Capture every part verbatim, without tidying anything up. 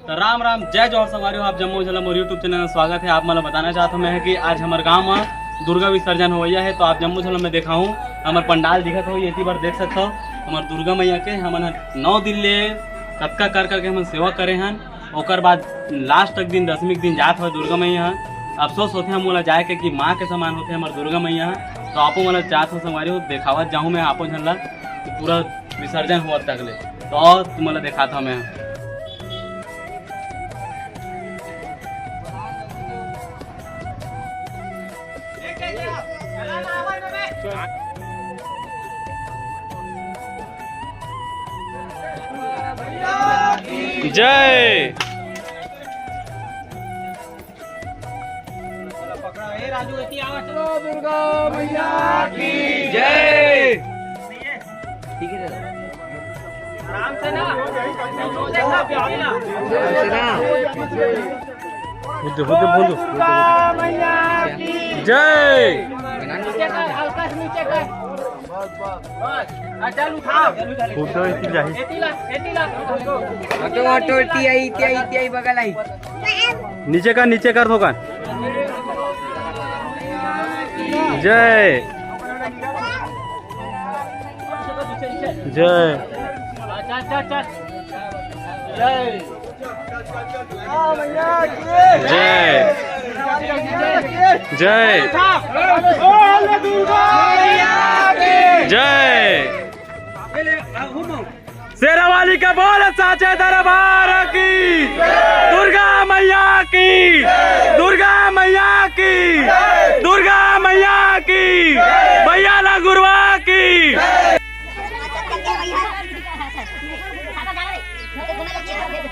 तो राम राम, जय जोहार संगवारी हो, आप जम्मो झन ला मोर YouTube चैनल में स्वागत है। आप मन ला बताना चाहत हूँ मैं कि आज हमर गांव में दुर्गा विसर्जन होवइया है, तो आप जम्मो झन ला मैं देखाहूँ। हमर पंडाल दिखत हो, ये बार देख सकत हो हमर दुर्गा मैया के। हमन ह नौ दिन ले कतका कर करके हमन सेवा करे हन, ओकर बाद लास्ट तक दिन, दसवीं के दिन जात हवे दुर्गा मैया ह। अफसोस होथे मोला जाए के कि माँ के समान होथे हमर दुर्गा मैया ह। तो आपो मोला जात हो संगवारी हो, देखावत जाहूँ मैं आपो झन ला कि पूरा विसर्जन होवत तक ले। तो तुमन ला देखात हव मैं। जय। दुर्गा मैया की जय। ठीक है दादा। आराम से ना। आराम से ना। बुद्धि, बुद्धि, बोलो। दुर्गा मैया की जय। नीचे कर, हल्का से नीचे कर। बस, बस। हाँ, चल उठा। बुद्धि इतनी जाही। एती ला, एती ला। Auto, auto, T I, T I, T I, बगल आई। नीचे कर, नीचे कर थोकन। जय। जय। जय। जय। जय। शेरावाली का बोल, साचे दरबार की, दुर्गा मैया की, दुर्गा मैया की, दुर्गा मैया की, भैया ला गुरुआ की।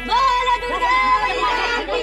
बोलो दुर्गा मैया की।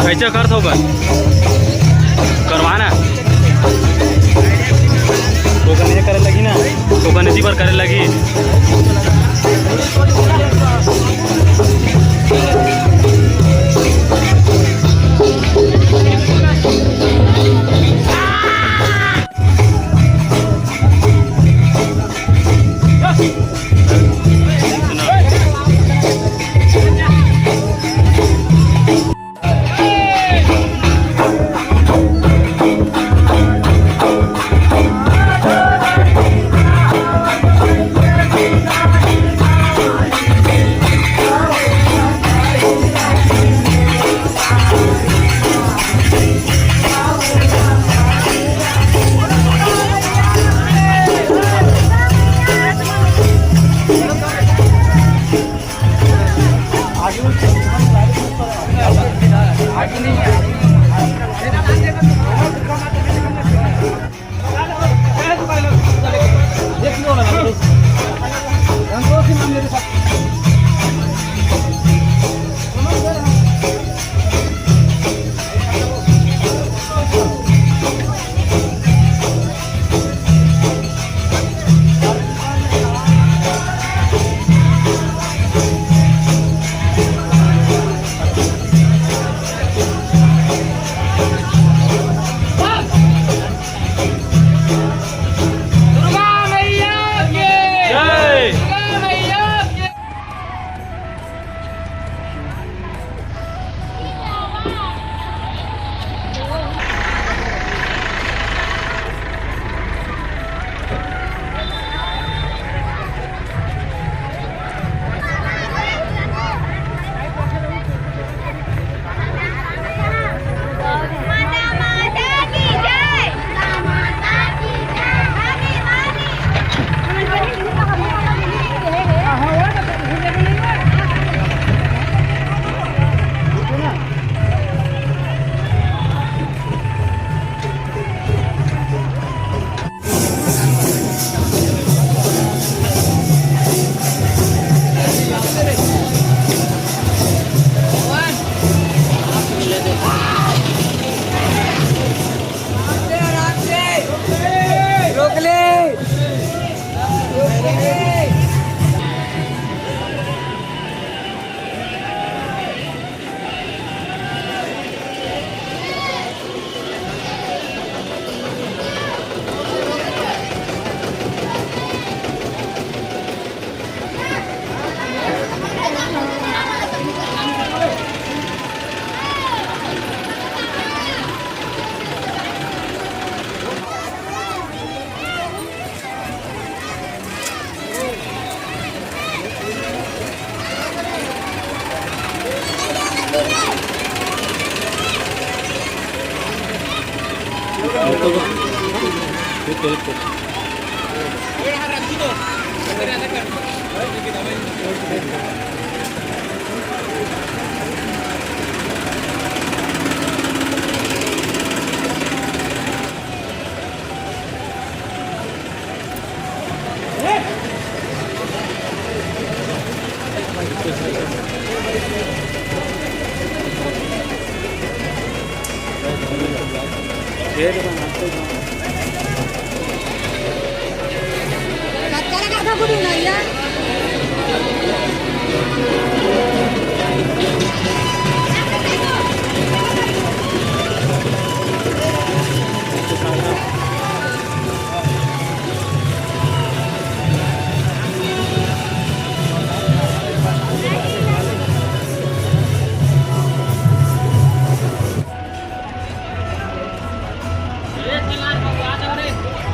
कैसे कर थो कर? करवाना। ओकर नहीं करे लगी ना, ओकर नहीं पर करे लगी।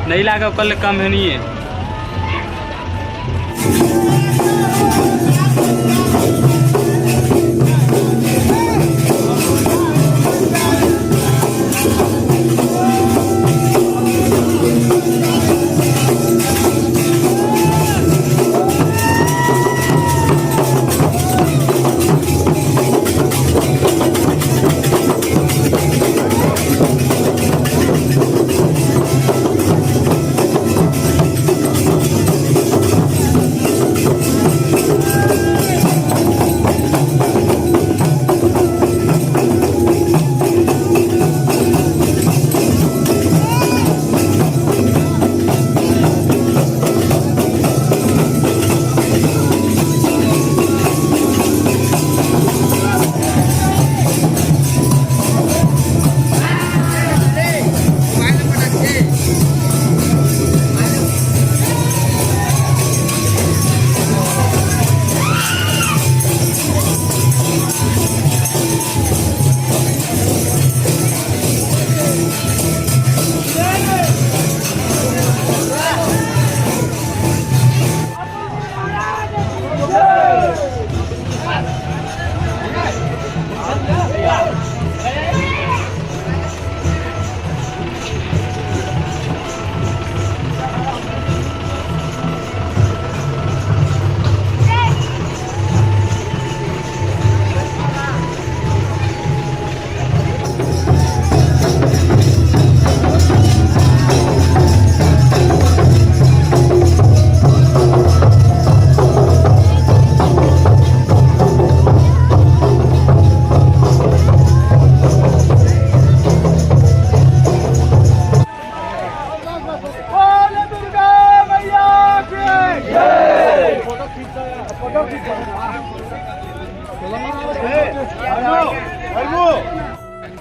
नहीं लागे, ओकर ले कम हे नहीं हे।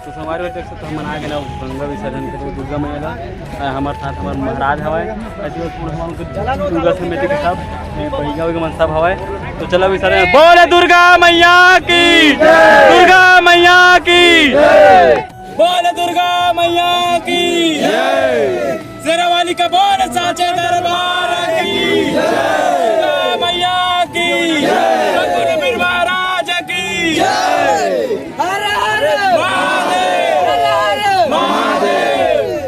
तो संगवारी हो, देख सकत हो, हमन आ गेन गंगा विसर्जन के दुर्गा मैया ला। अ, हमर साथ हमर महाराज हवय, ऐसे पूरा हमन के दुर्गा समिति के सब, ए, बहिगा वहिगा मन सब हवय। तो चलो विसर्जन, बोले दुर्गा मैया की, दुर्गा मैया की, बोले दुर्गा मैया की। शेरावाली का बोल, साचे दरबार की जय। दुर्गा मैया की जय। रघुवीर महाराज की जय। हर हर महादेव। हर हर महादेव।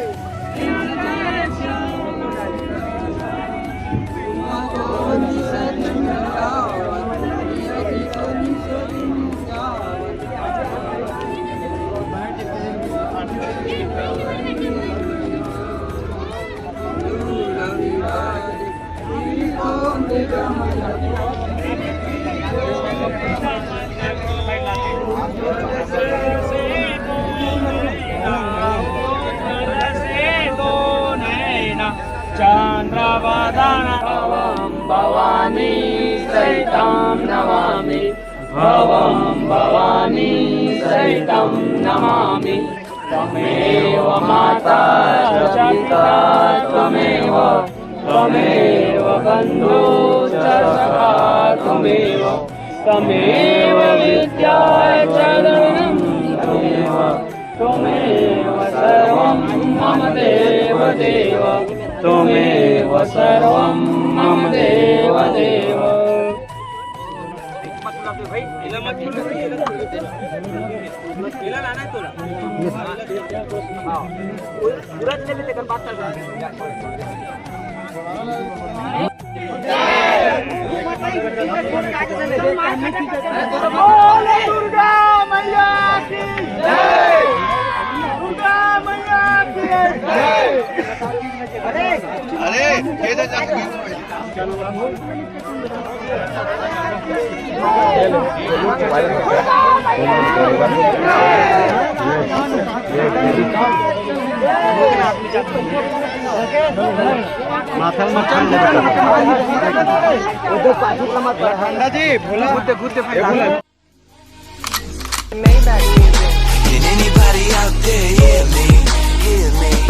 चंद्रवदन भवं भवानी सहितं नमामि। भवं भवानी सहितं नमामि। त्वमेव माता च पिता त्वमेव, त्वमेव बन्धु च सखा त्वमेव, त्वमेव विद्या च धनं त्वमेव, त्वमेव सर्वं मम देव देव, त्वमेव सर्वं मम देव देव। एला मत छोड़, एला लाना है तोला। हाँ। पूरा ले लेते, कर बात कर। बोले दुर्गा मैया की जय। दुर्गा मैया की जय। अरे, ये तो जा सकते हैं। माथा में ठंडा जी, भोला। Maybach music. Can anybody out there hear me? Hear me?